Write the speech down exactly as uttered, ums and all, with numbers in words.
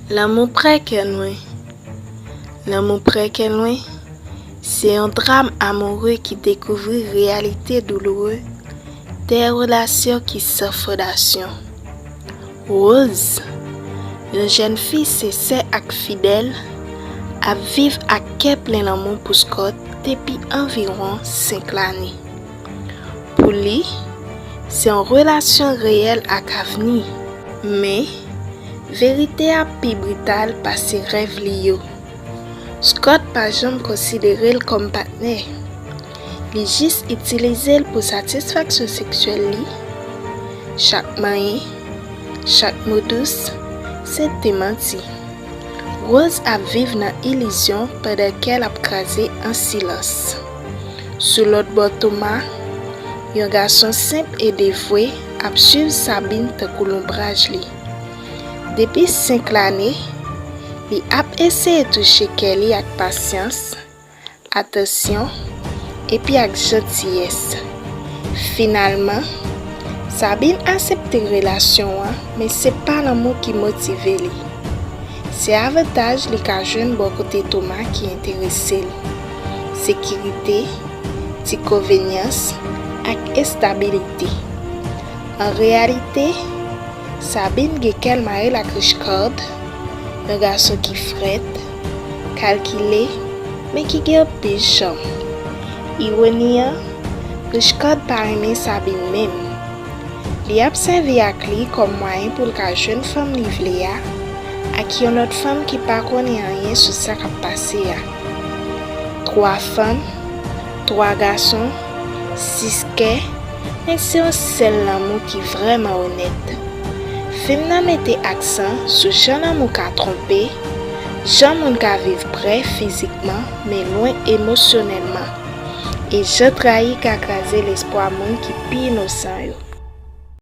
Lanmou prè kè lwen. Lanmou prè kè lwen, se yon dram amoure ki dekouvri reyalite douloure de relasyon ki san fondasyon. Rose, yon jèn fi sensè ak fidèl, ap viv ak kè plen lanmou pou Scott depi anviwon senk lane. Pou li, se yon relasyon reyèl ak avni. Men, verite a pi brital pase rèv li yo. Scott pa janm konsidere l kòm patnè. Li jis itilize l pou satisfaksyon seksyèl li. Chak manyen, chak mo dous, se te manti. Rose ap viv nan ilizyon pandan kè l ap kraze an silans. Sou lòt bò, Thomas, yon gason senp e devwe, ap swiv Sabine tankou lonbraj li. Depi senk lane, li ap eseye touche kè li ak pasyans, atansyon, epi ak jantiyès. Finalman, Sabine aksepte relasyon an, men se pa lanmou ki motive li. Se avantaj li ka jwenn bò kote Thomas ki enterese l. Sekirite, ti konvenyans, ak estabilite. An reyalite, Sabine gen kè l mare l ak Richcard, yon gason ki frèt, kalkile, men ki gen anpil cham. Iwoni an, Richcard pa renmen Sabine menm. Li ap sèvi ak li kòm mwayen pou l ka jwenn fanm li vle a, ak yon lòt fanm ki pa konnen anyen sou sa k ap pase a. Twa fanm, twa gason, sis kè, men se yon sèl lanmou ki vrèman onèt. Fim nan mete aksan sou jan lanmou ka twonpe, jan moun ka viv prè fizikman men lwen emosyonèlman, e jan trayi ka kraze lespwa moun ki pi inosan yo.